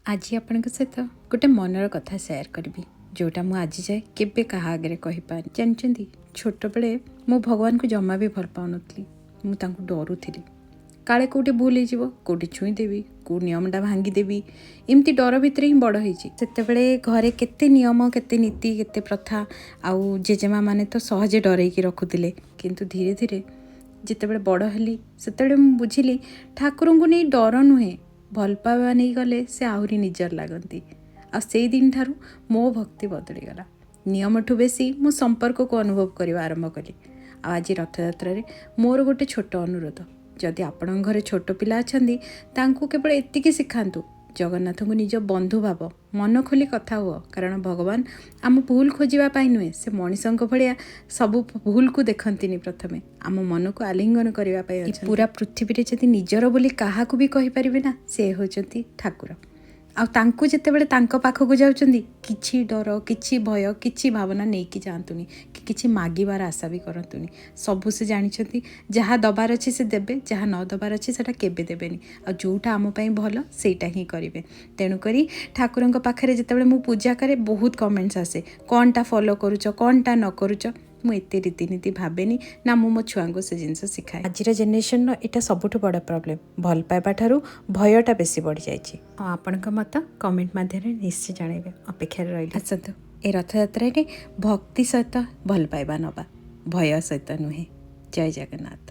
ଆଜି ଆପଣଙ୍କ ସହିତ ଗୋଟେ ମନର କଥା ସେୟାର କରିବି, ଯେଉଁଟା ମୁଁ ଆଜି ଯାଏ କେବେ କାହା ଆଗରେ କହିପାରିନି। ଜାଣିଛନ୍ତି, ଛୋଟବେଳେ ମୁଁ ଭଗବାନଙ୍କୁ ଜମା ବି ଭଲ ପାଉନଥିଲି। ମୁଁ ତାଙ୍କୁ ଡରୁଥିଲି, କାଳେ କେଉଁଠି ଭୁଲ ହେଇଯିବ, କେଉଁଠି ଛୁଇଁଦେବି, କେଉଁ ନିୟମଟା ଭାଙ୍ଗିଦେବି। ଏମିତି ଡର ଭିତରେ ହିଁ ବଡ଼ ହେଇଛି। ସେତେବେଳେ ଘରେ କେତେ ନିୟମ, କେତେ ନୀତି, କେତେ ପ୍ରଥା, ଆଉ ଜେଜେମା ମାନେ ତ ସହଜେ ଡରେଇକି ରଖୁଥିଲେ। କିନ୍ତୁ ଧୀରେ ଧୀରେ ଯେତେବେଳେ ବଡ଼ ହେଲି, ସେତେବେଳେ ମୁଁ ବୁଝିଲି, ଠାକୁରଙ୍କୁ ନେଇ ଡର ନୁହେଁ, ଭଲ ପାଇବା ନେଇଗଲେ ସେ ଆହୁରି ନିଜର ଲାଗନ୍ତି। ଆଉ ସେଇ ଦିନଠାରୁ ମୋ ଭକ୍ତି ବଦଳିଗଲା। ନିୟମଠୁ ବେଶୀ ମୁଁ ସମ୍ପର୍କକୁ ଅନୁଭବ କରିବା ଆରମ୍ଭ କଲି। ଆଉ ଆଜି ରଥଯାତ୍ରାରେ ମୋର ଗୋଟେ ଛୋଟ ଅନୁରୋଧ, ଯଦି ଆପଣଙ୍କ ଘରେ ଛୋଟ ପିଲା ଅଛନ୍ତି, ତାଙ୍କୁ କେବଳ ଏତିକି ଶିଖାନ୍ତୁ, ଜଗନ୍ନାଥଙ୍କୁ ନିଜ ବନ୍ଧୁ ଭାବ, ମନ ଖୋଲି କଥା ହୁଅ। କାରଣ ଭଗବାନ ଆମ ଭୁଲ ଖୋଜିବା ପାଇଁ ନୁହେଁ, ସେ ମଣିଷଙ୍କ ଭଳିଆ ସବୁ ଭୁଲକୁ ଦେଖନ୍ତିନି, ପ୍ରଥମେ ଆମ ମନକୁ ଆଲିଙ୍ଗନ କରିବା ପାଇଁ ଅଛନ୍ତି। ପୁରା ପୃଥିବୀରେ ଯଦି ନିଜର ବୋଲି କାହାକୁ ବି କହିପାରିବେ ନା, ସେ ହେଉଛନ୍ତି ଠାକୁର। ଆଉ ତାଙ୍କୁ ଯେତେବେଳେ ତାଙ୍କ ପାଖକୁ ଯାଉଛନ୍ତି, କିଛି ଡର, କିଛି ଭୟ, କିଛି ଭାବନା ନେଇକି ଯାଆନ୍ତୁନି କି କିଛି ମାଗିବାର ଆଶା ବି କରନ୍ତୁନି। ସବୁ ସେ ଜାଣିଛନ୍ତି। ଯାହା ଦେବାର ଅଛି ସେ ଦେବେ, ଯାହା ନ ଦେବାର ଅଛି ସେଟା କେବେ ଦେବେନି। ଆଉ ଯେଉଁଟା ଆମ ପାଇଁ ଭଲ, ସେଇଟା ହିଁ କରିବେ। ତେଣୁକରି ଠାକୁରଙ୍କ ପାଖରେ ଯେତେବେଳେ ମୁଁ ପୂଜା କରେ, ବହୁତ କମେଣ୍ଟସ୍ ଆସେ, କ'ଣଟା ଫଲୋ କରୁଛ, କ'ଣଟା ନ କରୁଛ। ମୁଁ ଏତେ ରୀତିନୀତି ଭାବେନି, ନା ମୁଁ ମୋ ଛୁଆଙ୍କୁ ସେ ଜିନିଷ ଶିଖାଏ। ଆଜିର ଜେନେରେସନର ଏଇଟା ସବୁଠୁ ବଡ଼ ପ୍ରୋବ୍ଲେମ୍, ଭଲ ପାଇବା ଠାରୁ ଭୟଟା ବେଶୀ ବଢ଼ିଯାଇଛି। ଆଉ ଆପଣଙ୍କ ମତ କମେଣ୍ଟ ମାଧ୍ୟମରେ ନିଶ୍ଚୟ ଜଣାଇବେ, ଅପେକ୍ଷାରେ ରହିଲି। ଆସନ୍ତୁ, ଏ ରଥଯାତ୍ରାରେ ଭକ୍ତି ସହିତ ଭଲ ପାଇବା ନେବା, ଭୟ ସହିତ ନୁହେଁ। ଜୟ ଜଗନ୍ନାଥ।